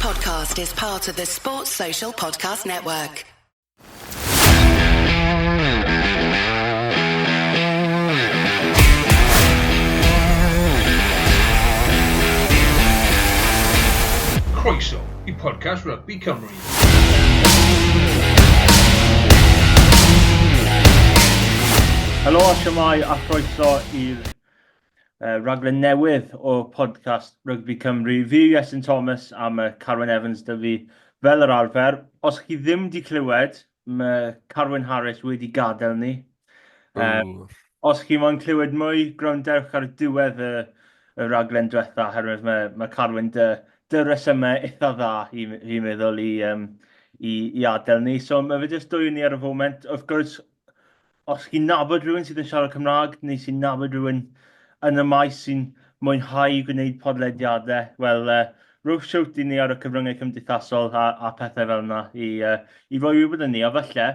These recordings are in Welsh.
podcast is part of the Sports Social Podcast Network. Croeso i podcast Rugby Cymru. Helo a siwmai a chroeso i'r rhaglen newydd o podcast Rygbi Cymru. Fi yw Iestyn Thomas a mae Carwyn Evans 'da fi fel yr arfer. Os chi ddim wedi clywed, mae Carwyn Harris wedi gadael ni. Um, os chi moyn clywed mwy, gwrandewch ar diwedd y, y rhaglen diwetha, oherwydd mae, mae Carwyn dy, dy resymau eitha dda i, i meddwl i, um, i, i adael ni. So mae fe jyst dwy ni ar y foment. Wrth gwrs, Os chi'n nabod rhywun sydd yn siarad Cymraeg neu sy'n nabod rhywun yn y maes sy'n mwynhau gwneud podlediadau, wel, uh, rhowch siwt i ni ar y cyfryngau cymdeithasol a, a pethau fel yna i, uh, i roi wybod yn ni, a falle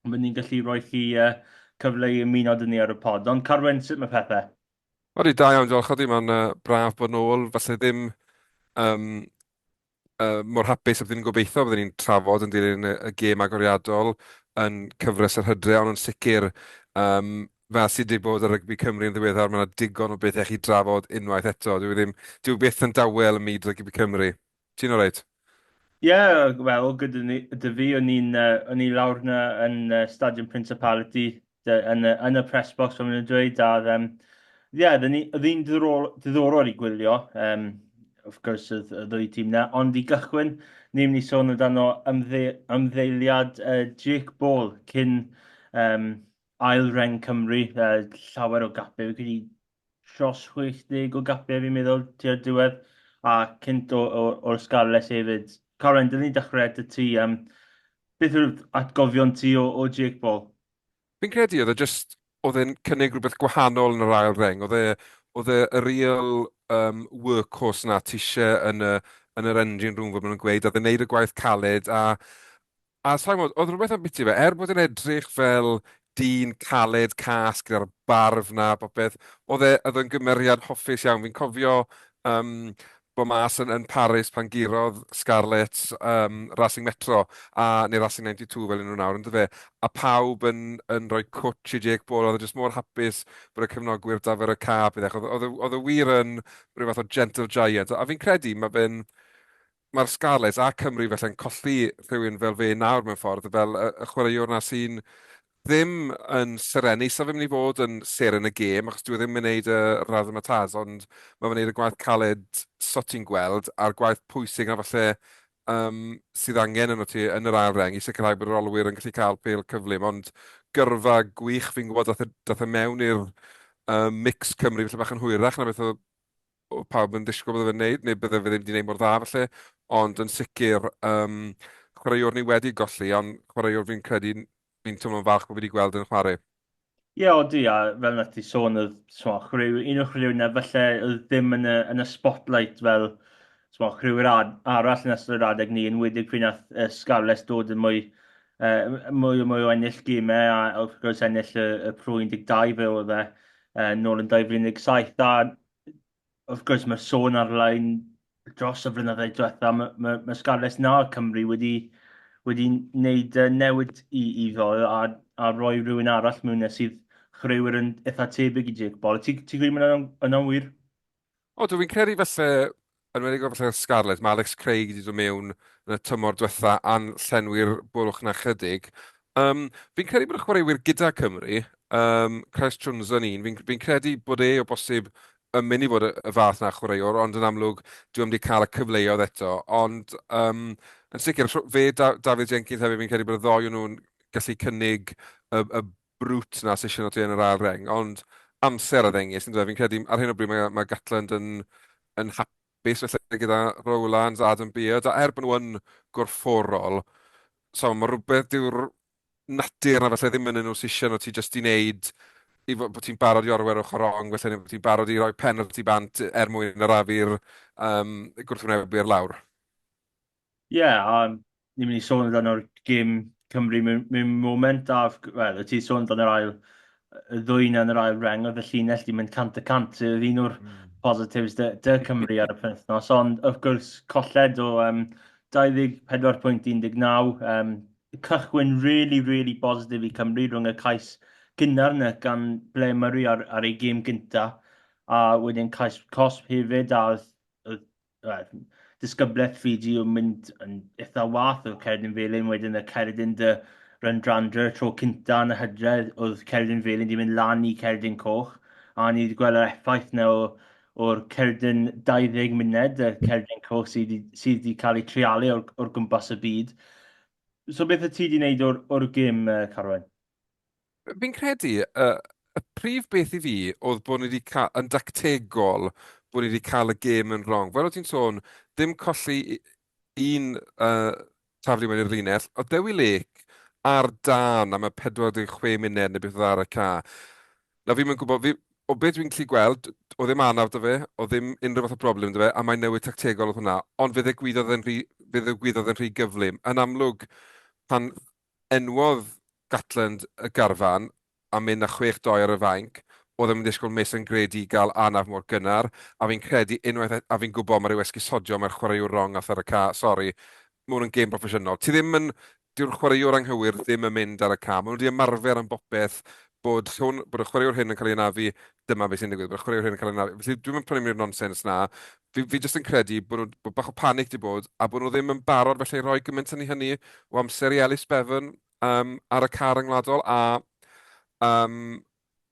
byddwn ni'n gallu rhoi chi uh, cyfle i ymuno â ni ar y pod. Ond Carwyn, sut mae pethau? Odi, da iawn, diolch. Odi, mae'n uh, braf bod nôl. Falle ddim um, uh, mor hapus a byddwn ni'n gobeithio byddwn ni'n trafod yn dilyn y, y gêm agoriadol yn cyfres yr hydre, ond yn sicr, um, fel sydd wedi bod ar rygbi Cymru yn ddiweddar, mae yna digon o bethau chi drafod unwaith eto. Dwi ddim, dyw byth yn dawel ym myd rygbi Cymru. Ti'n oreit? Ie, yeah, wel, gyda ni, dy fi, o'n i'n uh, o'n i lawr na yn uh, Stadiwm Principality dy, yn, y, yn y press box, fel maen nhw'n dweud, a um, yeah, oedd hi'n diddorol, diddorol i gwylio, um, of course, y, y ddwy tîm na, ond i gychwyn, ni'n mynd i sôn amdano ymdde, ymddeiliad uh, Jake Ball cyn um, ail reng Cymru, uh, llawer o gapau, fi credu dros 60 o gapiau fi'n meddwl tua'r diwedd, a cynt o, o, o'r Scarlets hefyd. Karen, dyn ni'n dechrau dy ti. Um, beth yw'r atgofion ti o, o Jake Ball? Fi'n credu oedd e jyst, oedd e'n cynnig rhywbeth gwahanol yn yr ail reng. Oedd e, oedd e y real um, workhorse 'na ti isie yn y, yn yr engine room, fel maen nhw'n gweud. Oedd e'n neud y gwaith caled a, a sa i'n gwybod, oedd rhywbeth ambiti fe, er bod e'n edrych fel dyn caled, cas, gyda'r barf 'na a popeth, oedd e, oedd e'n gymeriad hoffus iawn. Fi'n cofio um, bod mas yn, yn Paris pan gurodd Scarlets um, Racing Metro, a, neu Racing 92 fel un nhw nawr, yndyfe? A pawb yn, yn rhoi cwtsh i Jake Ball, oedd e jyst mor hapus bod y cefnogwyr 'da fe ar y ca, pethau. Oedd, oedd, oedd e wir yn rhyw fath o gentle giant. A fi'n credu mae fe'n mae'r Scarlets a Cymru felly'n colli rhywun fel fe nawr mewn ffordd, fel y, y chwaraewr 'na sy'n ddim yn serennu. Sa fe'n mynd i fod yn seren y gêm, achos dyw e ddim yn gwneud y razzmatazz, ond mae fe'n gwneud y gwaith caled so ti'n gweld, a'r gwaith pwysig na falle um, sydd angen yno ti yn yr ail reng i sicrhau bod yr olwyr yn gallu cael pêl cyflym. Ond gyrfa gwych, fi'n gwybod dath e, dath e mewn i'r um, mix Cymru falle bach yn hwyrach na beth oedd oedd pawb yn disgwyl bydde fe'n neud, neu bydde fe ddim wedi neud mor dda falle, ond yn sicr, um, chwaraewr ni wedi golli, ond chwaraewr fi'n credu, fi'n teimlo'n falch bod fi wedi gweld yn chwarae. Ie, yeah, odi, a fel nath ti sôn, oedd so, chwaraewyr, un o'r chwaraewyr na falle oedd ddim yn y, yn y spotlight fel so, chwaraewyr arall yn ystod yr adeg ni, yn wedig pryd nath uh, Scarlets dod yn mwy, uh, mwy o mwy o ennill gemau, a wrth gwrs ennill y, y Pro 12 fe oedd e uh, nôl yn 2017, a wrth gwrs mae sôn ar-lein dros y flynyddoedd diwetha, mae, mae, mae Scarlets na Cymru wedi, wedi wneud newid i, i ddo a, a rhoi rhywun arall mewn e sydd chwaraewyr yn eitha tebyg i Jake Ball. Ti'n ti credu mae'n yna'n wir? O, dw i'n credu falle, yn enwedig o falle'r Scarlets, mae Alex Craig wedi dod mewn yn y tymor diwetha a'n llenwi'r bwlch 'na chydig. Um, fi'n credu bod y chwaraewyr gyda Cymru, um, Christ Tshiunza yn un, fi'n fi credu bod e o bosib yn mynd i fod y, y fath 'na chwaraewr, ond yn amlwg dyw e'm wedi cael y cyfleoedd eto. Ond um, yn sicr, fe, da, Dafydd Jenkins hefyd, fi'n credu bod y ddou o nhw'n gallu cynnig y, y brute 'na sy isie nhw yn yr ail reng, ond amser a ddengys, yndyfe? Fi'n credu ar hyn o bryd mae, mae Gatland yn, yn hapus felly gyda Rowlands a Adam Beard, a er bod nhw yn gorfforol, so mae rhywbeth, dyw'r natur 'na falle ddim yn nhw sy isie nhw ti jyst i wneud i fod, bod ti'n barod i orwedd ochr rong, felly neu bod ti'n barod i roi penalty bant er mwyn arafu'r um, gwrthwynebwyr lawr. Ie, yeah, a ni'n mynd i sôn amdano'r gêm Cymru mewn, mewn moment, a wel, ti sôn amdano'r ail, y ddwy na yn yr ail reng, oedd y llinell di mynd 100%, oedd un o'r mm. positives dy, dy Cymru ar y penwythnos, ond wrth gwrs colled o um, 24.19, um, cychwyn really, really bositif i Cymru rhwng y cais gynnar yna gan Blair Murray ar, ar ei gêm gynta, a wedyn cais cosb hefyd, a oedd, oedd well, disgyblaeth Fiji yn mynd yn eitha wath o Cerdyn Felyn, wedyn y Cerdyn dy Rendrandra tro cynta yn y hydref, oedd Cerdyn Felyn di mynd lan i Cerdyn Coch, a ni wedi gweld yr effaith na o, o'r cerdyn 20 munud, y cerdyn coch sydd wedi, sydd wedi cael ei treialu o'r, o'r gwmpas y byd. So beth y ti wedi gwneud o'r, or gêm, Carwen? Fi'n credu, uh, y prif beth i fi oedd bod ni wedi cael, yn dactegol, bod ni wedi cael y gêm yn wrong. Fel o ti'n sôn, ddim colli un uh, taflu mewn i'r linell, oedd Dewi Lake ar dân am y 46 munud neu beth oedd ar y ca. Na fi'm yn gwybod, fi, o beth dwi'n gallu gweld, oedd ddim anaf 'da fe, oedd ddim unrhyw fath o broblem 'da fe, a mae'n newid tactegol oedd hwnna, ond fe ddigwyddodd e'n rhy, fe ddigwyddodd e'n rhy gyflym. Yn amlwg, pan enwodd Gatland y garfan a mynd â 6-2 ar y fainc, oedd e'm yn disgwyl Mason Grady i gael anaf mor gynnar, a fi'n credu unwaith e-, a fi'n gwybod mae rhyw esgusodion, mae'r chwaraewr wrong ath ar y ca, sori, mae hwn yn gêm broffesiynol. Ti ddim yn, dyw'r chwaraewr anghywir ddim yn mynd ar y ca. Maen nhw wedi ymarfer am bopeth, bod hwn, bod y chwaraewr hyn yn cael ei anafu, dyma beth sy'n digwydd, bod y chwaraewr hyn yn cael ei anafu. Felly dwi'm yn prynu mewn i'r nonsens 'na. Fi, fi jyst yn credu bod nhw, bod bach o panic 'di bod, a bod nhw ddim yn barod felly i roi gymaint yn hynny o amser i Ellis Bevan um, ar y car ryngwladol, a um,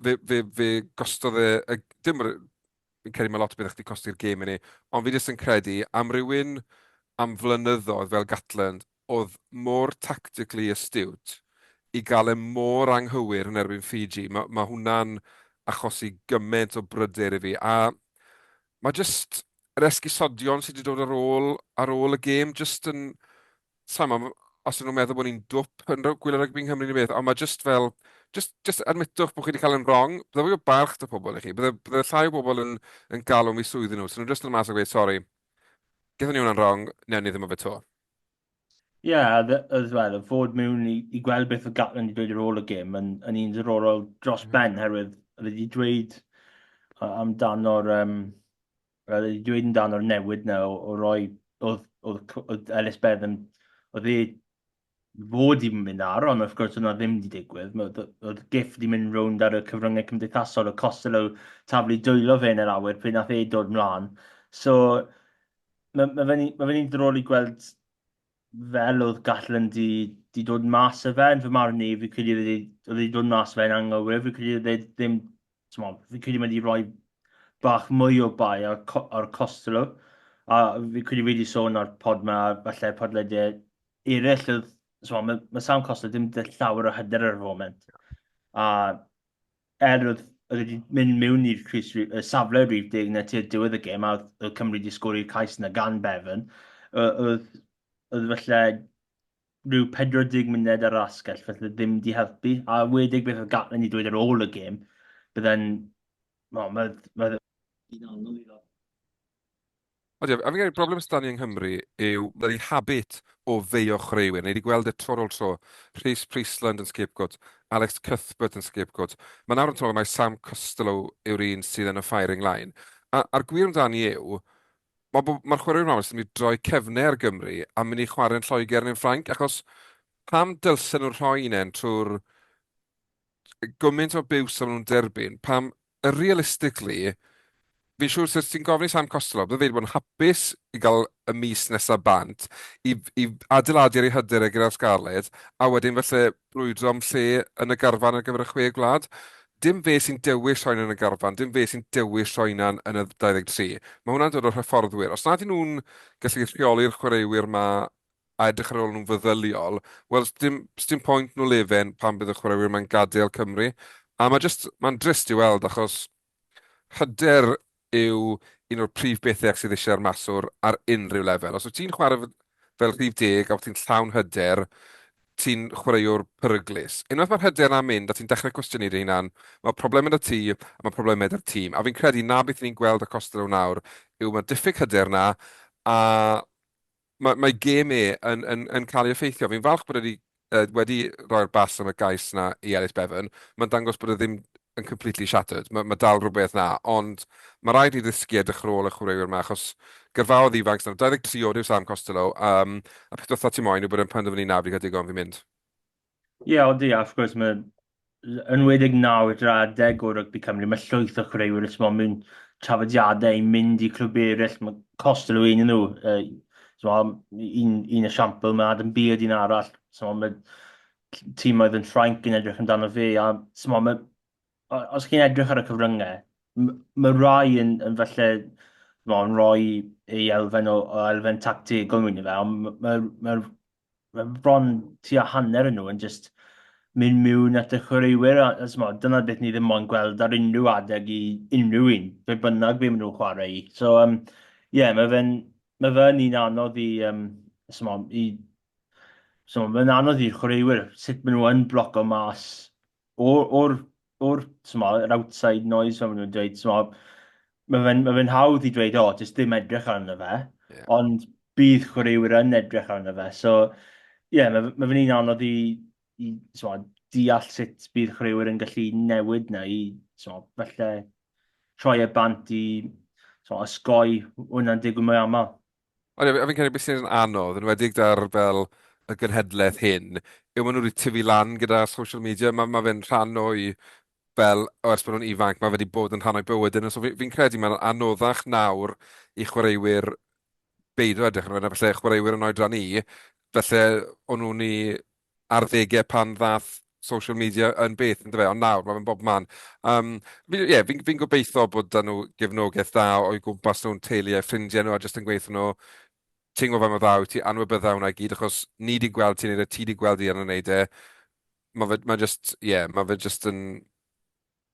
fe, fe, fe gostodd e, y, dim, fi'n credu mae lot o bethau chdi costi'r gêm i ni, ond fi jyst yn credu am rywun am flynyddoedd fel Gatland oedd mor tactically astute i gael e mor anghywir yn erbyn Fiji, mae, mae hwnna'n achosi gymaint o bryder i fi, a mae jyst yr esgusodion sydd wedi dod ar ôl, ar ôl y gêm jyst yn, Sa i'n gwbod os ydyn nhw'n meddwl bod ni'n dwp yn gwylio rygbi yng Nghymru neu beth, ond mae jyst fel, jyst, jyst admitwch bod chi wedi cael e'n wrong, bydde fwy o barch 'da pobl i chi, bydde, bydde llai o bobl yn, yn galw am eu swyddi nhw, so nhw jyst yn mas a gweud, sori, gaethon ni hwnna'n wrong, newn ni ddim o fe 'to. Ie, yeah, as well, y fod mewn i, i gweld beth oedd Gatland wedi dweud ar ôl y gêm yn, yn un diddorol dros ben, herwydd oedd wedi dweud amdano'r um, Roedd wedi dweud amdano'r newid na o, o roi, oedd, oedd, oedd Ellis Bevan, oedd e fod i mynd ar, ond wrth gwrs hwnna ddim wedi digwydd. Oedd, oedd gif wedi mynd rownd ar y cyfryngau cymdeithasol, o Costello taflu dwylo fe yn yr awyr pryd nath e dod mlaen. So, mae ma fe'n ma fe diddorol i gweld fel oedd Gatland di, di dod mas o fe, yn fy marn i, fi credu oedd e wedi dod mas o fe'n anghywir, fi credu oedd e ddim, t'mod, fi credu mae wedi rhoi bach mwy o bai ar, ar Costello, a fi credu fi wedi sôn ar pod ma, falle podlediau eraill, oedd, t'mod, mae, mae Sam Costello ddim 'da llawer o hyder ar y foment, a er oedd oedd wedi mynd mewn i'r crys y safle rhif deg na tu'r diwedd y gêm a oedd Cymru wedi sgori'r cais yna gan Bevan, oedd, oedd falle rhyw 40 munud ar yr asgell felly ddim wedi helpu. A wedig beth oedd Gatland wedi dweud ar ôl y gêm, bydde'n... Well, mae, mae, anodd iddo. Odi, a fi'n credu broblem sydd 'da ni yng Nghymru yw 'da ni habit o feio chwaraewyr. Ni wedi gweld e tro ar ôl tro. Rhys Priestland yn scapegoat, Alex Cuthbert yn scapegoat. Mae nawr yn teimlo mai Sam Costelow yw'r un sydd yn y firing line. A, a'r gwir amdani yw, mae bo- mae'r chwaraewyr mawr sy'n mynd i droi cefnau ar Gymru a mynd i chwarae yn Lloegr neu'n Ffrainc, achos pam dylsen nhw rhoi un trwy'r gymaint o biws a maen nhw'n derbyn, pam, realistically, fi'n siŵr os ti'n gofyn i Sam Costelow, bydde fe wedi bod yn hapus i gael y mis nesaf bant, i, i adeiladu ar ei hyder e gyda'r Scarlets, a wedyn falle brwydro am lle yn y garfan ar gyfer y Chwe Gwlad. Dim fe sy'n dewis rhoi yn y garfan, dim fe sy'n dewis rhoi hunan yn y 23. Mae hwnna'n dod o'r hyfforddwyr. Os nad y'n nhw'n gallu rheoli'r chwaraewyr 'ma a edrych ar ôl nhw'n feddyliol, wel, sdim, sdim pwynt nhw lefen pan bydd y chwaraewyr 'ma'n gadael Cymru. A mae jyst, mae'n drist i weld achos hyder yw un o'r prif bethau sydd eisiau ar maswr ar unrhyw lefel. Os wyt ti'n chwarae fel rhif deg a wyt ti'n llawn hyder, ti'n chwaraewr peryglus. Unwaith mae'r hyder 'na'n mynd a ti'n dechrau cwestiynu dy hunan, mae problemau 'da ti a mae problemau 'da'r tîm. A fi'n credu 'na beth ni'n gweld â Costelow nawr yw mae diffyg hyder 'na a mae, mae gêm e yn, yn, yn cael ei effeithio. Fi'n falch bod e wedi, uh, wedi rhoi'r bas am y gais 'na i Ellis Bevan. Mae'n dangos bod e ddim yn completely shattered. Mae, mae dal rhywbeth na, ond mae rhaid i ddysgu edrych ar ôl y chwaraewyr yma, achos gyrfaoedd ifanc, 23 oed yw Sam Costelow, um, a peth diwetha ti moyn yw bod e'n penderfynu na, fi cael digon, fi'n mynd. Ie, yeah, odi, a wrth gwrs mae yn wedig nawr yr adeg o rygbi Cymru, mae llwyth o chwaraewyr ysmo mewn trafodiadau i mynd i clwb eraill, mae Costelow un nhw, uh, so, un, un esiampl, mae Adam Beard un arall, so, mae tîmoedd yn Ffrainc yn edrych amdano fe, a so, mae, os chi'n edrych ar y cyfryngau, mae rai yn, yn falle yn rhoi ei elfen o, o elfen tactegol mewn i fe, ond mae, mae, mae bron tua hanner yn nhw yn just mynd mewn at y chwaraewyr, a, a smo, dyna beth ni ddim moyn gweld ar unrhyw adeg i unrhyw un, be bynnag be maen nhw'n chwarae i. So, um, yeah, mae fe'n mae fe'n un anodd i, um, smo, i So mae'n anodd i'r chwaraewyr sut maen nhw yn bloco mas o'r, or, or, smo, yr outside noise fel maen nhw'n dweud. Smo, mae fe'n ma fe hawdd i dweud, o, oh, jyst ddim edrych arno fe, yeah. ond bydd chwaraewyr yn edrych arno fe. So, ie, yeah, mae, mae fe'n un anodd i, i smo, deall sut bydd chwaraewyr yn gallu newid na i, smo, falle troi e bant i smo, osgoi hwnna'n digwydd mwy aml. Ond ie, a fi'n credu beth sy'n anodd, yn enwedig 'da'r fel y genhedlaeth hyn, yw maen nhw wedi tyfu lan gyda social media. Mae ma fe'n rhan o'i fel, o ers bod nhw'n ifanc, mae fe wedi bod yn rhan o'i bywyd nhw. So fi'n fi credu mae'n anoddach nawr i chwaraewyr beidio edrych arno fe, na falle chwaraewyr yn oedran i, falle o'n nhw'n i arddegau pan ddath social media yn beth, yndyfe? Ond nawr, mae fe'n bob man. Um, fi, yeah, fi'n fi gobeithio bod 'da nhw gefnogaeth dda o'i gwmpas nhw'n teulu a ffrindiau nhw a jyst yn gweithio nhw, ti'n gwybod faint mor dda wyt ti, anwybydda hwnna i gyd, achos ni 'di gweld ti'n neud e, ti 'di gweld i yn wneud e. Mae fe, mae just, ie, yeah, mae fe just yn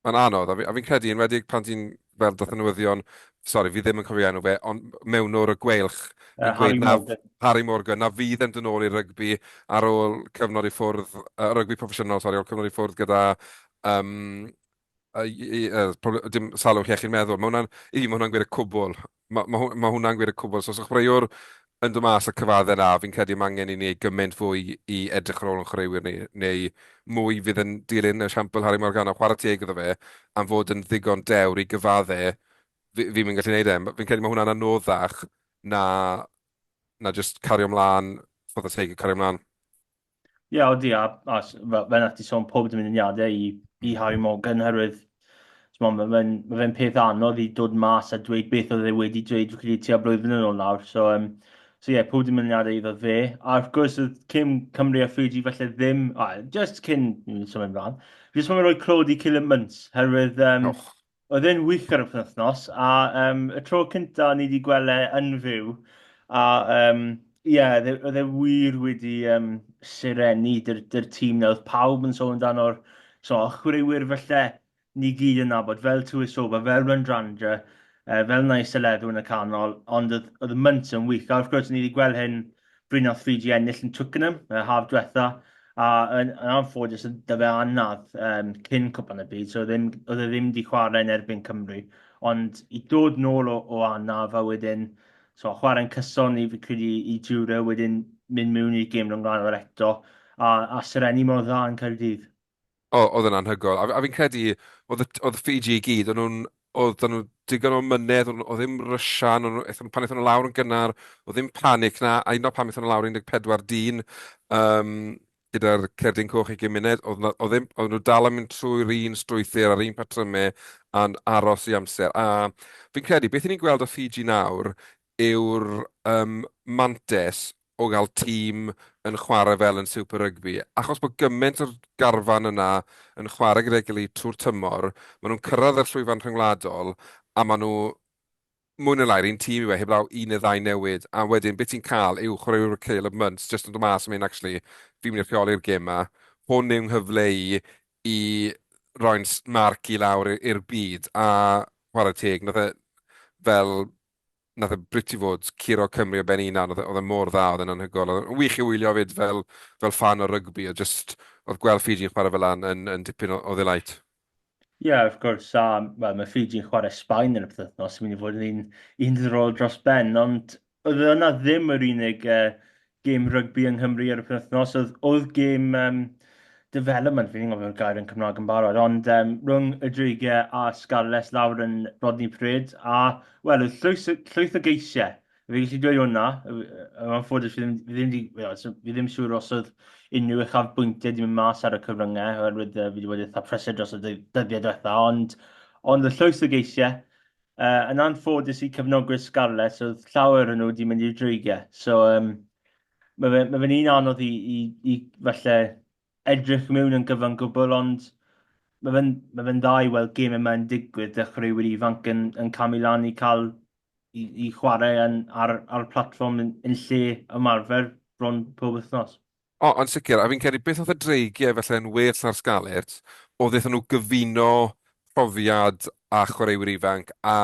Mae'n anodd, a fi, a fi'n credu, enwedig pan ti'n, fel dath y newyddion, sori, fi ddim yn cofio enw fe, ond mewnwr y Gweilch yn gweud Harry na, Morgan. Harry Morgan, na fydd e'n dod nôl i rygbi ar ôl cyfnod i ffwrdd, rygbi proffesiynol, sori, ar ôl cyfnod i ffwrdd gyda um, dim salwch iechyd meddwl. Mae hwnna'n, i fi, mae hwnna'n gweud y cwbl. Mae ma, ma hwnna'n gweud y cwbl. So os y chwaraewr yn dod mas a cyfadde 'na, fi'n credu mae angen i ni wneud gymaint fwy i edrych ar ôl ein chwaraewyr ni, neu mwy fydd yn dilyn esiampl Harry Morgan, a chwarae teg iddo fe am fod yn ddigon dewr i gyfadde, fi, fi'm yn gallu gwneud e. Fi'n credu mae hwnna'n anoddach na, na jyst cario mlaen for the sake of cario mlaen. Ie, yeah, odi, a, a fel, fel nath ti sôn, pob dymuniadau i, i Harry Morgan, oherwydd mae fe'n ma fe peth anodd i dod mas a dweud beth oedd e wedi dweud, fi'n credu tua blwyddyn yn ôl nawr. So, um, so ie, yeah, pob dymuniadau iddo fe. A wrth gwrs, oedd cyn Cymru a Fiji falle ddim, a, just cyn symud ymlaen, fi jyst moyn rhoi clod i Cillian Muntz, herwydd um, oh. Oedd e'n wych ar y penwythnos, a um, y tro cynta ni wedi gweld e yn fyw, a um, ie, yeah, oedd e wir wedi um, sirenu dy'r, dy'r tîm na, oedd pawb yn sôn amdano'r so, chwaraewyr falle ni gyd yn nabod, fel Tuisoba, fel Rendrandra, uh, fel Nai Seleddw yn y canol, ond oedd, oedd y Muntz yn wych. A wrth gwrs, ni wedi gweld hyn pryd nath Fiji ennill yn Twickenham, y haf diwetha, a yn, yn anffodus oedd 'da fe anaf um, cyn Cwpan y Byd, so ddim, oedd e ddim wedi chwarae yn erbyn Cymru. Ond i dod nôl o, o anaf a wedyn so, chwarae'n cyson i fi credu i Jura, wedyn mynd mewn i'r gêm rhyngwladol eto, a, a serennu mor dda yn Caerdydd. O, oedd e'n anhygoel. A, a fi'n credu, oedd, oedd Fiji i gyd, o'n nhw'n, oedd 'da nhw digon o mynedd, oedd oedd ddim rysian, o'n nhw, aethon, pan aethon nhw lawr yn gynnar, oedd ddim panic na, a hyd yn oed pan aethon nhw lawr 14 dyn um, gyda'r cerdyn coch i gymuned, oedd, oedd, ddim, oedd nhw dal yn mynd trwy'r un strwythur a'r un patrymau a'n aros i amser. A fi'n credu, beth i ni'n gweld o Fiji nawr yw'r um, mantes o gael tîm yn chwarae fel yn Super Rugby. Achos bod gymaint o'r garfan yna yn chwarae gyda'i gilydd trwy'r tymor, maen nhw'n cyrraedd yr llwyfan rhyngwladol a maen nhw mwy neu lai'r un tîm yw e, heblaw un neu ddau newid. A wedyn beth ti'n cael yw chwaraewyr Caleb Muntz jyst yn dod mas a mynd actually, fi'n mynd i rheoli'r gêm 'ma, hwn yw nghyfle i i roi'n marc i lawr i'r byd. A chwarae teg, nath e fel nath e brit i fod curo Cymru o ben ei hunan, oedd e, oedd e mor dda, oedd e'n anhygoel. Oedd e'n wych i wylio 'fyd fel, fel fan o rygbi, oedd just, oedd gweld Fiji yn chwarae fel 'na yn, yn dipyn o, o ddelight. Ie, yeah, wrth gwrs, a well, mae Fiji'n chwarae Sbaen yn y pythefnos, sy'n mynd i fod yn un, un ddiddorol dros ben, ond oedd yna ddim yr unig uh, gêm rygbi yng Nghymru ar y penwythnos, oedd, oedd gêm um, Development, fi'n gofio'r gair yn Cymraeg yn barod, ond um, rhwng y Dreigiau a Scarlets lawr yn Rodney Parade, a, wel, oedd llwyth, llwyth o geisiau. Fi gallu dweud hwnna, yn anffodus fi ddim, fi ddim, di, well, fi ddim siŵr os oedd unrhyw uchafbwyntiau di mynd mas ar y cyfryngau, oherwydd uh, fi wedi bod eitha prysur dros y dyddiau diwetha, ond, ond y llwyth o geisiau, uh, yn anffodus i cefnogwyr Scarlets, oedd llawer yn nhw wedi mynd i'r dreigiau. So, um, mae fe'n ma fe un anodd i, i, i falle edrych mewn yn gyfan gwbl, ond mae fe'n ma fe dda i weld gêm yma yn digwydd, dechreuwyr ifanc yn, yn camu lan i cael i, i chwarae yn, ar, ar platfform yn, yn lle ymarfer bron pob wythnos. O, yn sicr, a fi'n credu beth oedd y Dreigiau falle yn well na'r Scarlets, oedd wnaethon nhw gyfuno profiad a chwaraewyr ifanc a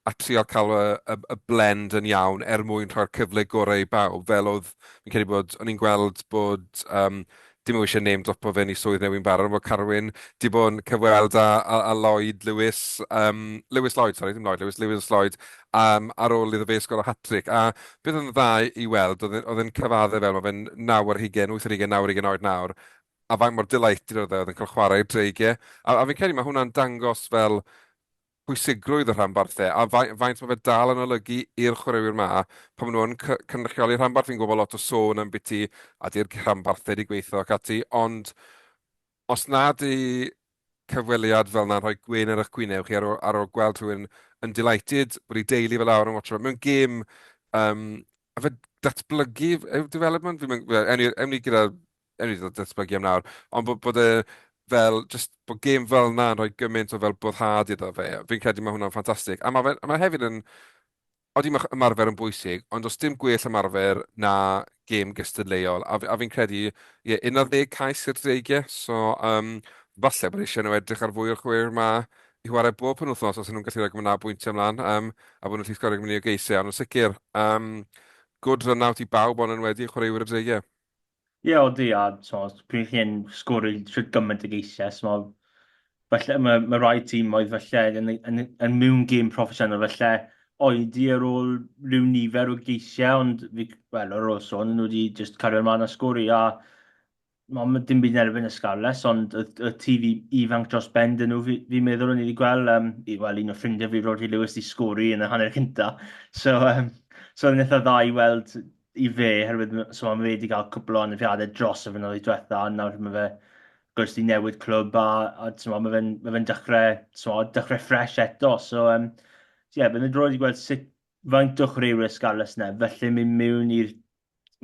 a trial cael y y y blend yn iawn er mwyn rhoi'r cyfle gorau i bawb, fel oedd, fi'n credu bod, o'n i'n gweld bod yym dim eisiau name dropo fe yn ei swydd newydd yn barod, ond bod Carwyn 'di bod yn cyfweld â â â Lloyd Lewis, yym Lewis Lloyd, sori, ddim Lloyd Lewis, Lewis Lloyd, yym ar ôl iddo fe sgoro hat-trick. A beth oedd yn dda i weld, oedd e'n oedd e'n cyfadde fel, mae fe'n 29, 28, 29 oed nawr, a faint mor delighted oedd e oedd yn cael chwarae i'r Dreigiau. A, a fi'n credu mae hwnna'n dangos fel pwysigrwydd y rhanbarthau a faint mae fe dal yn olygu i'r chwaraewyr 'ma pan maen nhw yn cynrychioli'r rhanbarth. Fi'n gwybod lot o sôn am biti a 'di'r rhanbarthau 'di gweithio ac ati, ond os nad yw cyfweliad fel 'na'n rhoi gwên ar eich gwyneb chi ar ôl, ar ôl gweld rhywun yn delighted bod ei deulu fel lawr yn watcho fe mewn gêm um, a fe datblygu development, fi'n mynd, ewn ni gyda ewn ni ddatblygu am nawr, ond bod, bod e fel, just bod gêm fel 'na'n rhoi gymaint o fel boddhad iddo fe, fi'n credu mae hwnna'n ffantastig. A mae fe, mae hefyd yn, odi mae ymarfer yn bwysig, ond does dim gwell ymarfer na gêm gystadleuol, a, a fi'n credu, ie, 11 cais i'r Dreigiau, so um, falle bod eisiau nhw edrych ar fwy o'r chwaraewyr 'ma i chwarae bob penwythnos os ydyn nhw'n gallu rhoi gymaint o bwyntiau ymlaen, um, a bod nhw'n gallu sgorio gymaint o geisiau, ond yn sicr, um, good run out i bawb ond yn wedi chwaraewyr y Dreigiau. Ie, odi, a t'mod, pryd chi'n sgori shwt gymaint o geisiau, so falle mae, mae rhai tîmoedd falle yn, yn, yn mewn gêm proffesiynol falle oedi ar ôl rhyw nifer o geisiau, ond fi, wel, ar ôl sôn, nhw wedi just cario ymlaen a sgori, a ma, ma dim byd yn erbyn y Scarlets, ond y, y tîm ifanc dros ben dyn nhw, fi'n fi meddwl o'n i wedi gweld, um, i, wel, un o ffrindiau fi, Rodri Lewis, di sgori yn y hanner cynta. So, um, so yn eitha dda i weld i fe, herwydd so mae fe wedi cael cwpl o anafiadau dros y flynyddoedd diwetha, a nawr mae fe gwrs di newid clwb a, a t'mo, mae fe'n ma fe dechrau, t'mo, dechrau ffres eto. So, um, so yeah, bydd yn droed i gweld sut faint o chwaraewyr Scarlets yna, felly mynd mewn i'r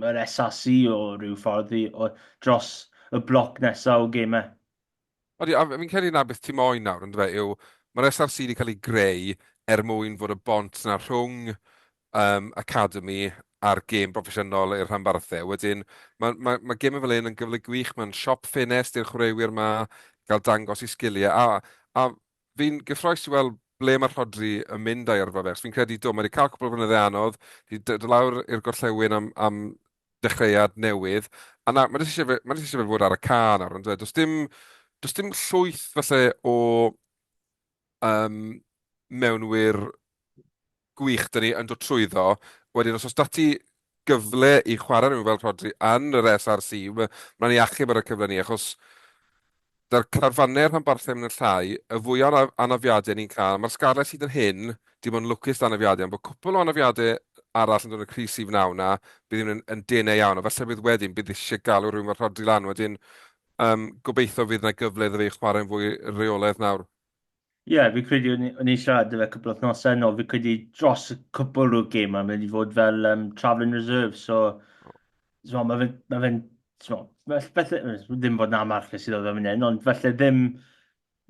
mae'r SRC o ryw ffordd i, o, dros y bloc nesaf o gemau. Odi, a fi'n credu na beth ti moyn nawr, yndyfe, yw mae'r SRC wedi cael ei greu er mwyn fod y bont 'na rhwng um, academy a'r gêm broffesiynol i'r rhanbarthau. Wedyn, mae, mae, mae gemau fel hyn yn gyfle gwych, mae'n siop ffenest i'r chwaraewyr 'ma gael dangos eu sgiliau, a, a fi'n gyffroes i weld ble mae Rhodri yn mynd â'i yrfa fe, achos fi'n credu, do, mae wedi cael cwpl o flynydde anodd, 'di dod lawr i'r gorllewin am, am dechreuad newydd, a na, mae jyst eisiau fe, mae jyst eisiau fe fod ar y ca nawr, yndyfe? Does dim, does dim llwyth falle o um, mewnwyr gwych 'da ni yn dod trwyddo. Wedyn os oes 'da ti gyfle i chwarae rhywun fel Rhodri yn yr SRC, mae'n i achub ar y cyfle ni, achos 'da'r carfannau rhanbarthau mynd yn llai, y fwya o anafiadau ni'n cael, mae'r Scarlets hyd yn hyn 'di bod yn lwcus 'da anafiadau, ond bod cwpl o anafiadau arall yn dod yn y crys rhif 9 'na, bydd hi'n yn, yn denau iawn, a falle bydd wedyn, bydd eisiau galw rhywun fel Rhodri lan wedyn, um, gobeithio fydd 'na gyfle iddo fe i chwarae'n fwy rheolaidd nawr. Ie, yeah, fi credu o'n i'n siarad 'da fe cwpl o wythnosau yn ôl, fi credu dros y cwpl o gemau mae'n mynd i fod fel um, travelling reserve, so, so mae fe'n, ma fe so, felly, ddim fod na Marcus sydd oedd yn hyn, ond felly ddim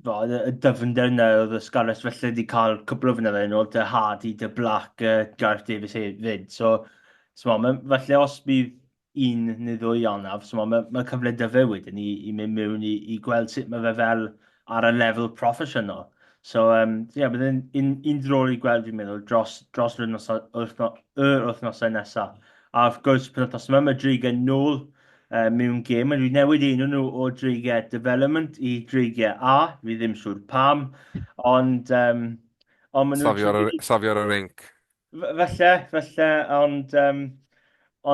fo, y, y dyfnder yna oedd y Scarlets felly wedi cael cwpl o flynyddoedd yn ôl, dy Hardy, dy Black, uh, Gareth Davies hefyd, so, so ma, felly os bydd un neu ddwy anaf, so mae, mae cyfle 'da fe wedyn i, i mynd mewn i, i gweld sut mae fe fel ar y lefel proffesiynol. So, um, yeah, bydd yn un, un drol i gweld fi'n meddwl dros, dros yr wythnosau, wythno, yr wythnosau nesaf. A wrth gwrs, penwythnos yma mae Dreigiau nôl uh, mewn gêm. Mae wedi newid un nhw o Dreigiau Development i Dreigiau A. Fi ddim siŵr pam, ond, um, ond maen nhw'n... Safio ar, safio ar yr inc. Falle, falle, ond, um,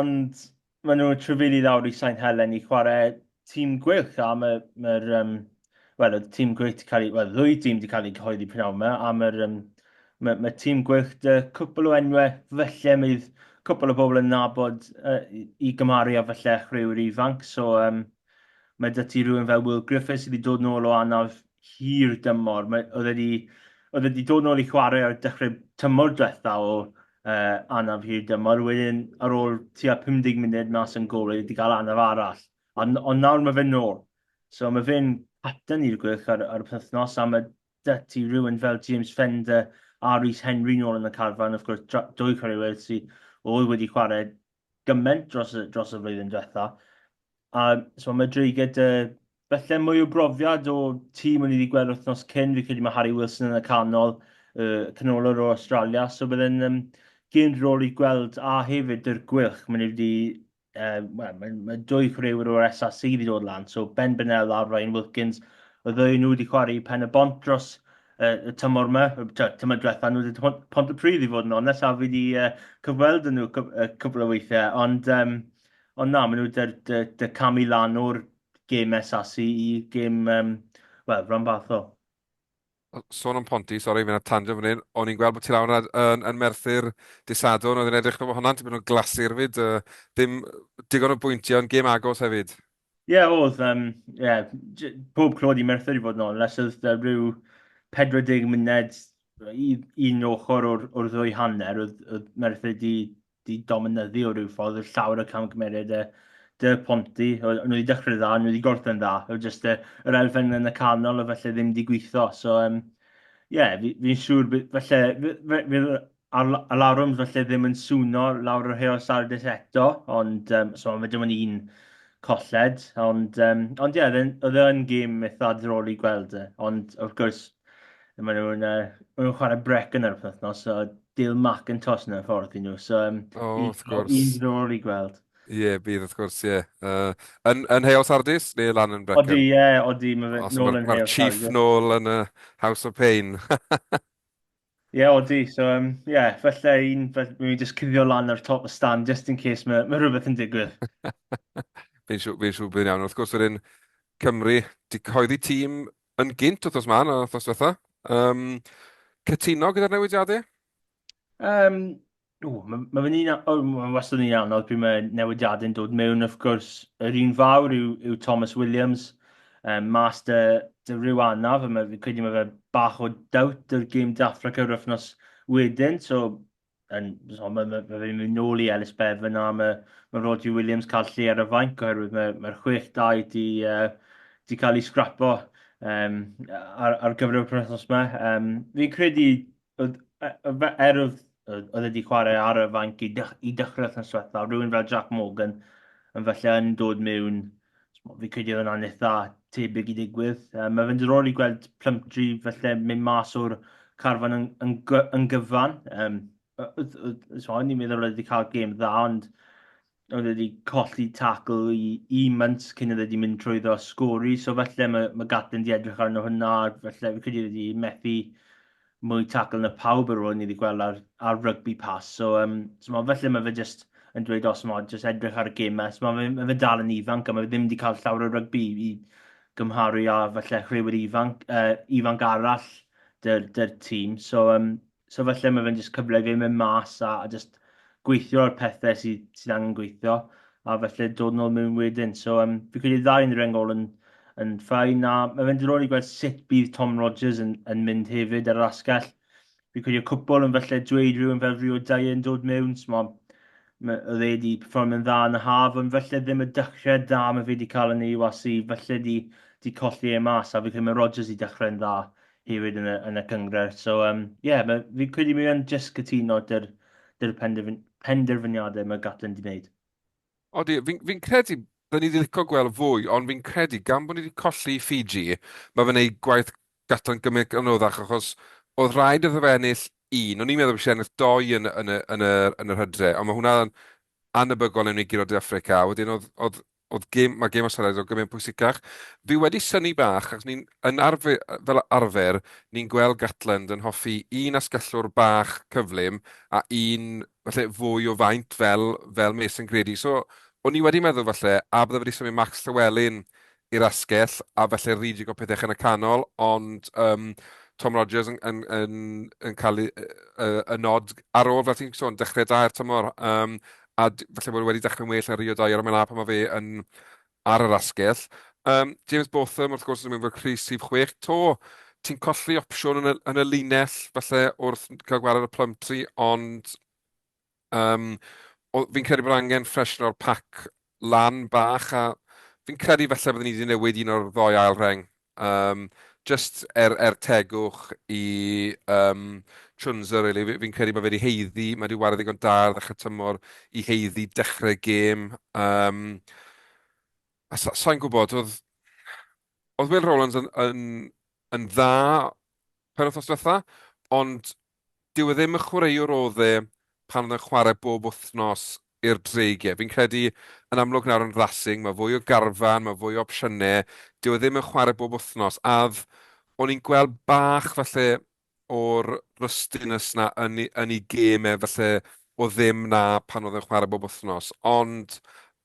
ond maen nhw'n trafeili lawr i Sain Helen i chwarae. tîm Gweilch, a mae'r, mae wel, y tîm Gweilch wedi cael ei, wel, ddwy dîm wedi cael ei cyhoeddi prynhawn yma, a mae'r um, mae, mae tîm Gweilch dy cwpl o enwau, falle bydd cwpl o bobl yn nabod uh, i gymharu â falle chwaraewyr ifanc, so um, mae 'da ti rhywun fel Will Griffiths sydd wedi dod nôl o anaf hir dymor. Mae, oedd wedi, oedd wedi dod nôl i chwarae ar dechrau tymor diwetha o uh, anaf hir dymor. Wedyn, ar ôl tua 50 munud mas yn gol, wedi cael anaf arall. Ond, ond nawr mae fe nôl. So mae fe'n captain i'r Gweilch ar, ar y penwythnos, a mae 'da ti rhywun fel James Fender a Rhys Henry nôl yn y carfan, of course, dwy chwaraewyr sydd oedd wedi chwarae gymaint dros y, dros y flwyddyn diwetha. A so mae Dreigiau dy falle mwy o brofiad o tîm o'n i wedi gweld wythnos cyn, fi credu mae Harry Wilson yn y canol, uh, canolwr o Australia, so bydd um, gêm diddorol i gweld, a hefyd dy'r Gweilch, maen nhw wedi, uh, well, mae, mae dwy chwaraewyr o'r SRC wedi dod lan, so Ben Bennell a Ryan Wilkins, y ddwy nhw wedi chwarae i Pen y Bont dros y tymor yma, tymor diwetha, nhw wedi Pontypridd i fod yn onest, a fi wedi uh, cyfweld nhw cwpl o weithiau, ond, um, ond na, maen nhw dy, dy, dy camu lan o'r gêm SRC i gêm, um, wel, rhanbarthol. Sôn am Ponty, sori, fi'n ar tangent fan hyn, o'n i'n gweld bod ti lawr yn, yn, yn Merthyr dydd Sadwrn, oedd yn edrych fel bod hwnna'n tipyn o glasur 'fyd, uh, ddim digon o bwyntiau, ond gêm agos hefyd. Ie, yeah, oedd. Um, yeah, pob clod i Merthyr i fod yn onest, oedd uh, rhyw 40 munud i un ochr o'r, or ddwy hanner, oedd, oedd Merthyr di, di dominyddu o ryw ffordd, oedd llawer o camgymeriad y dy Ponty, oedd nhw wedi dechrau dda, nhw wedi gorffen dda, oedd jyst y, yr elfen yn y canol o felly ddim wedi gweithio, so um, yeah, fi'n fi siŵr, felly, fydd alarwm falle ddim yn swno lawr yr Heol Sardis eto, ond um, so mae dim ond un colled, ond um, ond ie, yeah, oedd e'n gêm eitha diddorol i gweld e, ond wrth gwrs, maen nhw'n uh, maen nhw'n chwarae Brecon ar y penwythnos, so Dale McIntosh yn y ffordd i nhw, so um, oh, wrth gwrs. Un diddorol i gweld. Ie, yeah, bydd wrth gwrs, ie. Yeah. Uh, yn, yn Heol Sardis neu lan yn Brecon? Odi, ie, yeah, odi, mae fe nôl yn Heol Sardis. Mae'r chief nôl yn y House of Pain. Ie, yeah, odi. So, um, yeah, falle un, falle, mi just cuddio lan ar top y stand, just in case mae, mae rhywbeth yn digwydd. Fi'n siŵr, fi'n siŵr bydd yn iawn. Wrth gwrs, wedyn Cymru, di cyhoeddi tîm yn gynt wythnos ma, na wythnos diwetha. Um, cytuno gyda'r newidiadau? Um, Ww, mae ma fe'n un, oh, ma wastad yn un anodd pryd mae newidiadau'n dod mewn, wrth gwrs. Yr un fawr yw, yw Thomas Williams, um, mas dy, dy rhyw anaf, a mae, fi'n credu mae fe bach o doubt yr gêm De Affrica yr wythnos wedyn, so, yn, so mae, mae, mae fe'n mynd nôl i Ellis Bevan a mae, mae Rhodri Williams cael lle ar y fainc oherwydd mae'r mae 6-2 di, uh, di cael ei sgrapo um, ar, ar gyfer y penwythnos yma. Um, fi'n credu Oedd, er oedd, oedd e wedi chwarae ar y fainc i, dech, i dechrau wythnos diwethaf, rhywun fel Jack Morgan yn falle yn dod mewn, fi credu oedd hwnna'n eitha tebyg i digwydd. Um, mae fe'n diddorol i gweld Plumtree falle mynd mas o'r carfan yn, yn, yn gyfan. Um, so, o'n i'n meddwl oedd wedi cael gêm dda, ond oedd wedi colli tackle i, i Muntz cyn oedd wedi mynd trwyddo sgori, so felly mae, mae Gatland wedi edrych arno hwnna, felly fi credu wedi methu mwy tackle na pawb ar ôl ni wedi gweld ar, ar rugby pass, so, um, so ma, felly mae fe just yn dweud os mae just edrych ar y gemau, so mae fe, mae fe dal yn ifanc a mae fe ddim wedi cael llawer o rygbi i gymharu â falle chwaraewyr ifanc, uh, ifanc arall dy'r, dy'r tîm, so um, So falle mae fe'n jyst cyfle i fe mynd mas a, a jyst gweithio ar pethau sydd, sydd angen gweithio a falle dod nôl mewn wedyn. So um, fi credu ddau yn y rengol yn, yn ffain a mae fe'n diddorol i gweld sut bydd Tom Rogers yn, yn mynd hefyd ar yr asgell. Fi credu y cwpl yn falle dweud rhywun fel Rio Dyer yn dod mewn, so mae, mae, oedd e wedi perfformio'n dda yn y haf, ond falle ddim y dechrau da mae fe wedi cael yn y URC, falle di, di colli e mas, a fi credu mae Rogers wedi dechrau'n dda hefyd yn y, yn y cynghrair. So, um, yeah, mae, fi'n credu mi yn just cytuno dy'r, dy'r penderfyn, penderfyniadau mae Gatland wedi gwneud. Odi, fi'n fi credu, byddwn ni wedi licio gweld fwy, ond fi'n credu, gan bod ni wedi colli Fiji, mae fe'n gwneud gwaith Gatland gymaint anoddach, achos oedd rhaid iddo fe ennill un. O'n i'n meddwl bod eisiau ennill doi yn, yn, y, yn, y, yn yr hydre, ond mae hwnna'n anebygol newn ni guro De Affrica. A wedyn oedd, oedd oedd gêm, mae gêm Awstralia o gymaint pwysicach. Fi wedi synnu bach, achos ni'n, yn arfer, fel arfer, ni'n gweld Gatland yn hoffi un asgellwr bach cyflym a un falle fwy o faint fel, fel Mason Grady. So, O'n i wedi meddwl falle, a bydde fe wedi symud Max Llewellyn i'r asgell, a falle rejigo pethau yn y canol, ond um, Tom Rogers yn, yn, yn, yn cael y, y, y nod ar ôl, fel ti'n sôn, dechrau da i'r tymor, um, a falle bod wedi dechrau'n well ar Rio Dyer am yna pan mae fe yn ar yr asgell. Um, James Botham, wrth gwrs, yn mynd fel crys rhif 6. To, ti'n colli opsiwn yn y, yn y linell, falle, wrth cael gwared y Plumtree, ond um, fi'n credu bod angen ffresno'r pac lan bach, a fi'n credu falle byddwn ni wedi newid un o'r ddoi ail rheng. Um, just er, er tegwch i um, Chunza, really. Fi'n fi credu mae fe wedi heiddi, mae wedi wario ddigon da ar ddechrau tymor i heiddi dechrau gêm. Um, a sa, sa'n gwybod, oedd, oedd Will Rowlands yn, yn, yn dda pen wythnos diwetha, ond dyw e ddim y chwaraewr oedd e pan oedd e'n chwarae bob wythnos i'r Dreigiau. Fi'n credu, yn amlwg nawr yn Racing, mae fwy o garfan, mae fwy o opsiynau, dyw e ddim yn chwarae bob wythnos, a o'n i'n gweld bach falle o'r rustiness 'na yn yn ei gêm e falle o ddim 'na pan oedd e'n chwarae bob wythnos. Ond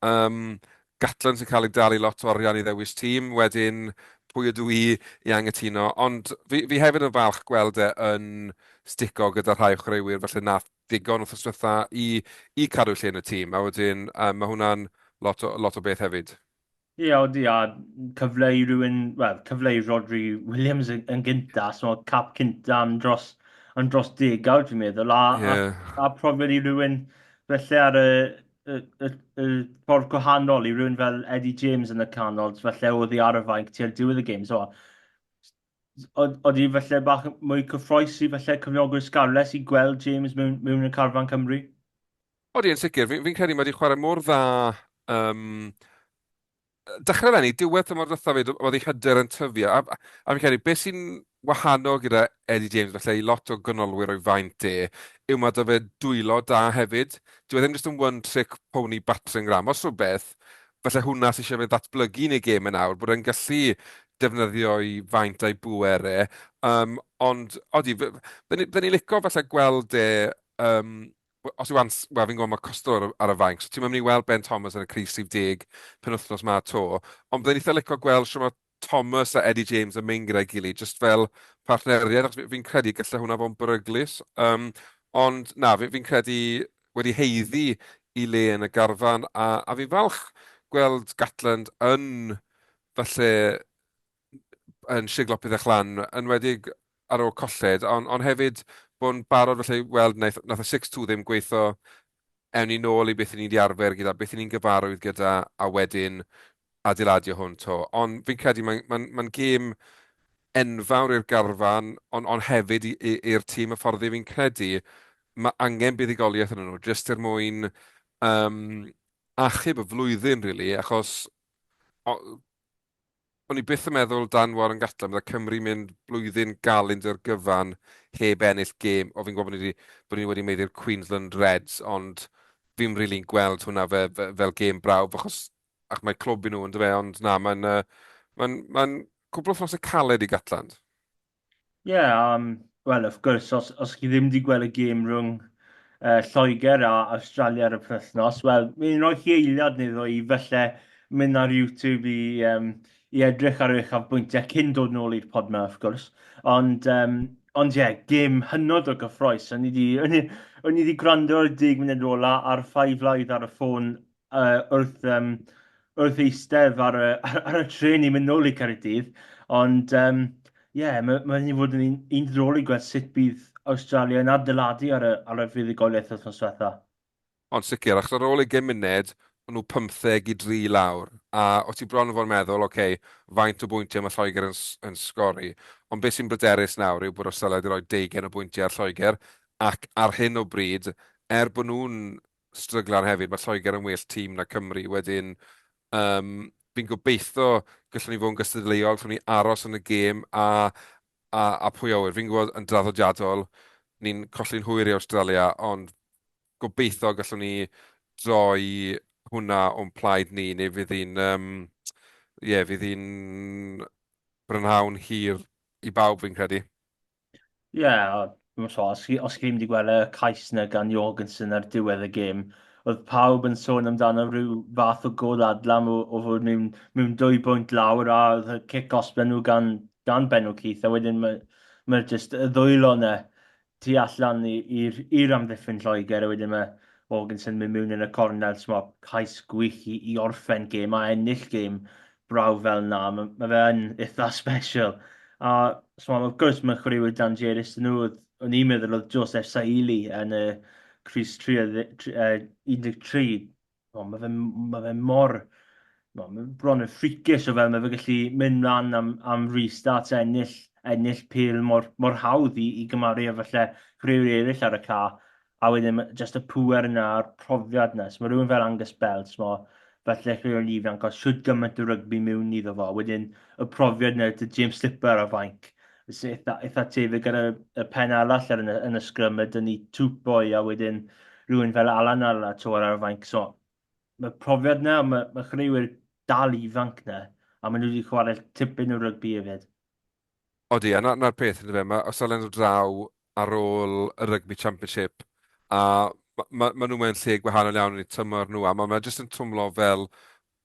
um, Gatland sy'n cael ei dalu lot o arian i ddewis tîm, wedyn pwy ydw i i angytuno. Ond fi, fi hefyd yn falch gweld e yn stico gyda rhai chwaraewyr falle nath digon wrth diwetha i, i cadw lle yn y tîm. A wedyn um, mae hwnna'n lot o, lot o beth hefyd. Ie, odi, a cyfle i rywun, wel, cyfle i Rhodri Williams yn, yn gynta, so cap cynta am dros, am dros degawd, fi'n meddwl, a, yeah. a, a profiad i rywun felly ar y, y, y, y ffordd gwahanol i rywun fel Eddie James yn y canol, felly oedd hi ar y fainc tua'r diwedd y gêm, so oedd hi felly bach mwy cyffroes i felly cefnogwyr Scarlets i gweld James mewn, mewn y carfan Cymru? Odi, yn sicr. Fi'n fi credu mae wedi chwarae mor dda um, dechrau eleni, diwedd tymor diwethaf fyd, oedd ei hyder yn tyfu. A, a, a fi'n credu, beth sy'n wahanol gyda Eddie James, falle i lot o ganolwyr o'i faint e, yw mae 'da fe dwylo da hefyd. Dyw e ddim jyst yn one trick pony battering ram. Os rhywbeth, falle hwnna sy'n eisiau fe ddatblygu yn ei gêm yn awr, bod e'n gallu defnyddio'i faint a'i bŵer e. Um, ond, odi, bydden ni'n licio falle gweld e um, os yw Ans... Wel, fi'n gwybod mae Costello ar, ar y fainc, so ti'n mynd i weld Ben Thomas yn y crys rhif 10 penwythnos ma 'to. Ond byddai'n eitha licio gweld shwt mae Thomas a Eddie James yn mynd gyda'i gilydd, jyst fel partneriaid, achos fi'n credu gallai hwnna fod yn beryglus. Um, ond na, fi'n fi credu wedi haeddu i le yn y garfan, a, a fi'n falch gweld Gatland yn falle yn siglo pethau lan, yn enwedig ar ôl colled, ond, ond hefyd bod yn barod felly weld wnaeth, nath y 6-2 ddim gweithio, ewn ni nôl i beth i ni wedi arfer gyda, beth i ni'n gyfarwydd gyda, a wedyn adeiladu hwn 'to. Ond fi'n credu mae'n mae'n mae'n gêm enfawr i'r garfan, ond, ond hefyd i'r tîm hyfforddi. Fi'n credu mae angen buddugoliaeth yn nhw, jyst er mwyn um, achub y flwyddyn, really, achos o, O'n i byth yn meddwl dan Warren Gatland bydde Cymru'n mynd blwyddyn galendr gyfan heb ennill gêm. O, fi'n gwybod bod ni wedi, bod ni wedi maeddu'r Queensland Reds, ond fi'm rili'n gweld hwnna fe, fe, fel gêm brawf, achos ach, mae clwb i nhw, yndyfe, ond na, mae'n uh, mae'n mae'n cwpl o wythnosau caled i Gatland. Ie, yeah, um, wel, wrth gwrs, os, os chi ddim wedi gweld y gêm rhwng uh, Lloegr a Australia ar y penwythnos, wel, mi'n rhoi chi eiliad neu ddwy i falle mynd ar YouTube i, um, i edrych ar yr uchafbwyntiau cyn dod nôl i'r pod 'ma, wrth gwrs. Ond, um, ond ie, yeah, gêm hynod o gyffroes. O'n i wedi, o'n i wedi gwrando ar y 10 munud ola ar Five Live ar y ffôn uh, wrth, um, wrth eistedd ar y, ar, ar y trên i mynd nôl i Caerdydd. Ond, um, ie, yeah, mae'n ma i fod yn un, un diddorol i gweld sut bydd Australia yn adeiladu ar y, ar y fuddugoliaeth wythnos diwetha. Ond sicr, achos ar ôl ugain munud, o'n nhw pymtheg i dri lawr, a o' ti bron o fod yn meddwl, ocê, faint o bwyntiau mae Lloegr yn, yn sgori? Ond beth sy'n bryderus nawr yw bod Australia wedi rhoi deugain o bwyntiau ar Lloegr, ac ar hyn o bryd, er bod nhw'n stryglan hefyd, mae Lloegr yn well tîm na Cymru, wedyn um, fi'n gobeithio gallwn ni fod yn gystadleuol, gallwn ni aros yn y gêm a, a, a pwy a wyr. Fi'n gwybod yn draddodiadol ni'n colli'n hwyr i Awstralia, ond gobeithio gallwn ni droi hwnna o'n plaid ni, neu fydd hi'n um, yeah, fydd hi'n brynhawn hir i bawb fi'n credu. Ie, yeah, os chi, os chi ddim wedi gweld y cais yna gan Jorgensen ar diwedd y gêm, oedd pawb yn sôn amdano rhyw fath o gôl adlam o, o fod mewn, mewn dwy bwynt lawr a oedd y cic osb nhw gan, gan Ben O'Keefe a wedyn mae, mae just y ddwylo yna tu allan i'r amddiffyn Lloegr a wedyn mae Wilkinson mynd mewn yn y cornel, so mae cais gwych i, i orffen gêm a ennill gêm brawf fel na, mae, mae fe yn eitha special. A so wrth gwrs mae chwaraewyr Dan Jerris nhw, o'n i'n meddwl oedd Joseph Saili yn y crys 13, O, mae fe, ma fe mor... No, mae bron yn freakish o fel mae fe gallu mynd mlaen am, am restart, ennill, ennill pêl mor, mor hawdd i, i gymaru a falle chwaraewyr eraill ar y ca. A wedyn just y pŵer yna a'r profiad yna. So mae rhywun fel Angus Bell, so falle chwaraewr ifanc, os siwt gymaint o rygbi mewn iddo fo. Wedyn y profiad yna dy James Slipper ar y fainc. Sy'n eitha, eitha tebyg ar y, y pen arall ar yn y, yn y sgrym, mae dyn ni Tupoi a wedyn rhywun fel Alan Alatour ar y fainc. So, mae profiad yna, mae, mae chwaraewyr dal ifanc yna, a maen nhw wedi chwarae tipyn o rygbi hefyd. Odi, a 'na'r peth yndyfe, mae Awstralia'n dod draw ar ôl y Rugby Championship a ma' ma' ma' nhw mewn lle gwahanol iawn yn eu tymor nhw a ma' ma' jyst yn twmlo fel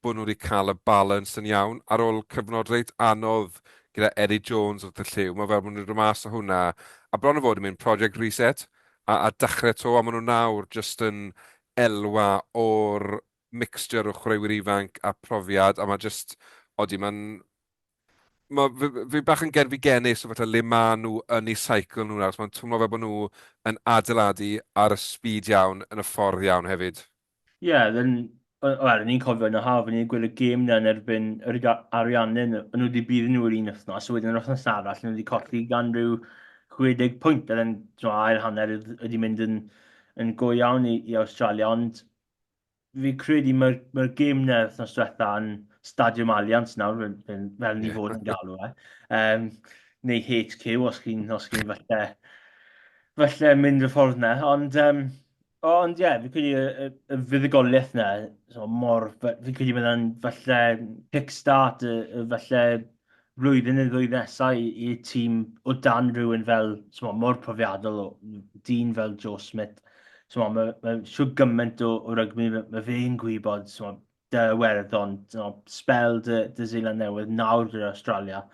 bod nhw wedi cael y balans yn iawn ar ôl cyfnod reit anodd gyda Eddie Jones wrth y llyw. Mae fel bod nhw wedi dod mas o hwnna a bron o fod yn mynd Project Reset a, a dechrau 'to a maen nhw nawr jyst yn elwa o'r mixture o chwaraewyr ifanc a profiad a mae jyst, odi, mae'n ma, fi, fi bach yn genfigennus o falle le maen nhw yn eu cycle nhw nawr. Mae'n twmlo fel bod nhw yn adeiladu ar y speed iawn yn y ffordd iawn hefyd. Ie, yeah, then, wel, o'n i'n cofio yn y haf, o'n i'n gweld y gêm na yn erbyn yr Ariannin, o'n nhw wedi bydd nhw yr un wythnos, a wedyn yr wythnos arall, nhw wedi colli gan rhyw 60 pwynt, a then, ail hanner wedi mynd yn, yn go iawn i, i Australia, ond fi credu mae'r mae gêm na wythnos diwetha yn Stadiwm Allianz nawr, fel, fel, fel ni fod yn galw e. Um, neu HQ os chi'n os chi'n falle, falle mynd y ffordd na. Ond, um, ond ie, yeah, fi credu y, y, y fuddugoliaeth na, so, mor, fi credu bydd falle kickstart, y, y falle flwyddyn neu ddwy nesaf i, i tîm o dan rhywun fel, so, mor profiadol o dyn fel Joe Schmidt. So, mae, mae siw gymaint o, o rygbi, mae, mae fe'n gwybod so, dy Iwerddon, so, spel dy, dy Zeeland Newydd, nawr gyda Australia.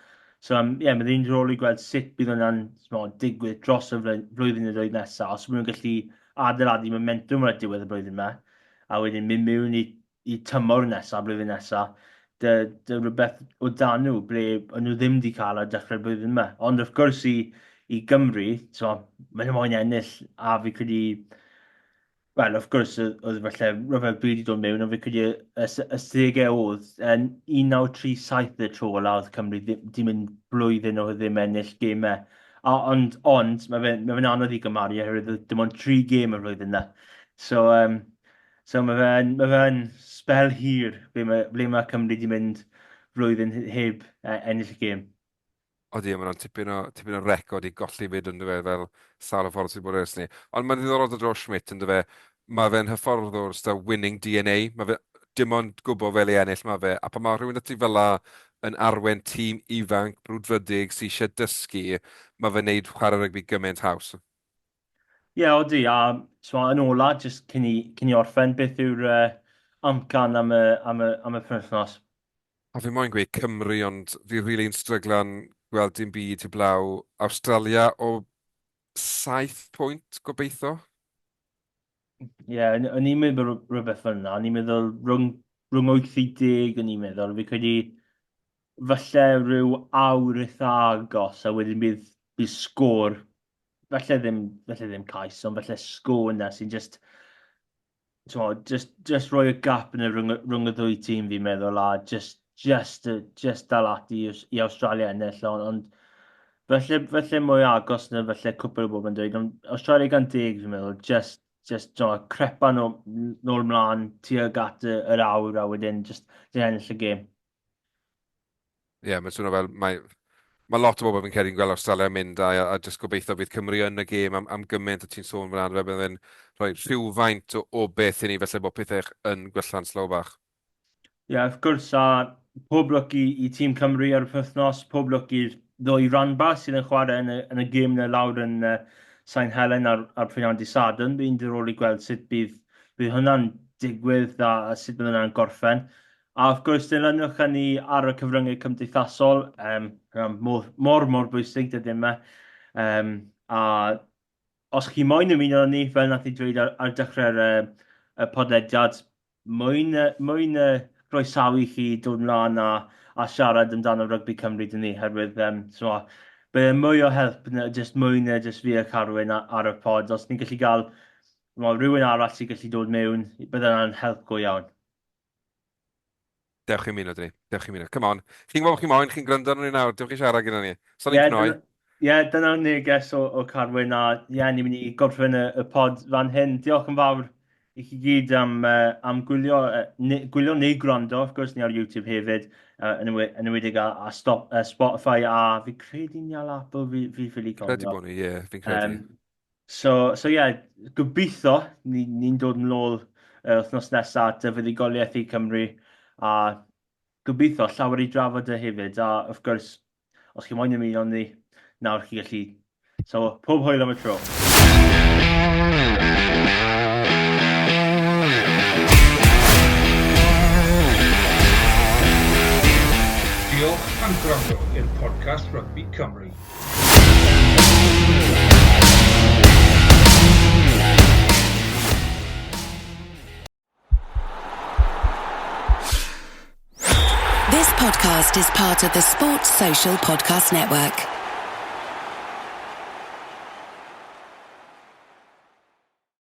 So, um, yeah, mae'n ddiddorol i gweld sut bydd hwnna'n so, digwydd dros y flwyddyn neu ddwy nesaf, os maen nhw'n gallu adeiladu momentum ar y diwedd y blwyddyn yma, a wedyn mynd mewn i i tymor nesaf, blwyddyn nesaf, dy, dy rhywbeth o dan nhw, ble o'n nhw ddim wedi cael ar dechrau'r blwyddyn yma. Ond wrth gwrs i, i Gymru, so, maen nhw moyn ennill, a fi credu, wel, wrth gwrs, oedd falle rhyfel byd i dod mewn, ond fi credu y, y stadegau oedd, yn 1937 y tro ola oedd Cymru ddim mynd blwyddyn o ddim ennill gemau. A, ond, ond mae fe'n ma fe anodd i gymaru oherwydd dim ond 3 gêm y flwyddyn yna. So, um, So mae fe'n ma fe sbel hir ble mae, ble mae Cymru wedi mynd flwyddyn heb ennill y gêm. Odi, mae hwnna'n tipyn o, tipyn o record i golli fyd yn dyfe, fel sawl o ffordd sydd bod ers ni. Ond mae'n ddiddorol dod dros Schmidt yn dyfe, mae fe'n hyfforddwr sydd â winning DNA, mae fe dim ond gwybod fel i ennill mae fe, a pan mae rhywun ati fel la yn arwen tîm ifanc, brwdfrydig, sydd eisiau dysgu, mae fe'n neud chwarae rygbi gymaint haws. Ie, yeah, odi, a so, yn ola, jyst cyn i, cyn i orffen, beth yw'r uh, amcan am y, am y, am y penwythnos? O, fi moyn gweud Cymru, ond fi rili'n stryglan gweld dim byd heblaw Awstralia o 7 pwynt, gobeithio. Ie, yeah, o'n i'n meddwl rhywbeth fel yna. O'n i'n meddwl rhwng, rhwng 8 i 10 o'n i'n meddwl. Fi credu falle rhyw awr eitha agos a wedyn bydd, bydd sgôr falle ddim, falle ddim cais, ond falle sgôr yna sy'n just, just, just rhoi y gap yna rhwng, rhwng y ddwy tîm fi'n meddwl, a just, just, just dal ati i, i Australia ennill, ond, ond falle, falle mwy agos na falle cwpl o bobl yn dweud, ond Australia gan deg fi'n meddwl, just, just no, crepa nôl, nôl mlaen tuag at y, yr awr a wedyn just, just ennill y gêm. Ie, yeah, mae'n swnio fel mae, mae lot o bobl fi'n credu'n gweld Awstralia yn mynd a, a jyst gobeithio bydd Cymru yn y gêm am, am gymaint o ti'n sôn fyna, fe bydd yn rhoi rhywfaint o, o beth i ni, felly bod pethau yn gwella'n slow bach. Ie, yeah, wrth gwrs, a pob lwc i, i tîm Cymru ar y penwythnos, pob lwc i'r ddwy ranbarth sydd yn chwarae yn y, yn y gêm yna lawr yn uh, Sain Helen ar, ar prynhawn dydd Sadwrn. Bydd hi'n diddorol i gweld sut bydd, bydd hwnna'n digwydd a, a sut bydd hwnna'n gorffen. A wrth gwrs, dilynwch â ni ar y cyfryngau cymdeithasol, um, mor, mor, mor bwysig dyddiau yma. Um, a os chi moyn ymuno â ni, fel nath i dweud ar, ar dechrau'r y podlediad, mwyn, mwyn groesawu chi dod mlaen a, a siarad amdano rygbi Cymru dyn ni, herwydd um, so, bydd mwy o help na just mwy na just fi a Carwyn ar y pod. Os ni'n gallu gael well, rhywun arall sy'n gallu dod mewn, bydd yna'n help go iawn. Dewch i ymuno dyn ni. Dewch i ymuno. Come on. Chi'n gwybod chi moyn, chi'n gwrando arno ni nawr. Dewch i siarad gyda ni. So ni'n cnoi. Ie, yeah, dyna'r neges o, o Carwyn a ie, yeah, ni'n mynd i gorffen y, y pod fan hyn. Diolch yn fawr i chi gyd am, uh, am gwylio, uh, ne, gwylio neu gwrando, of course, ni ar YouTube hefyd, uh, yn, yn ymwedig â, a stop, Spotify a fi credu ni ar Apple, fi, fi ffili cofio. Credu bod ni, ie, yeah, fi'n credu. Um, so, so ie, yeah, gobeithio ni'n ni, dod yn ôl uh, wythnos nesaf at y fuddugoliaeth i Cymru a gobeithio llawer i drafod e hefyd a wrth gwrs os chi moyn ymuno ni nawr chi gallu. So pob hwyl am y tro. Diolch am gwrando i'r podcast Rygbi Cymru. This podcast is part of the Sports Social Podcast Network.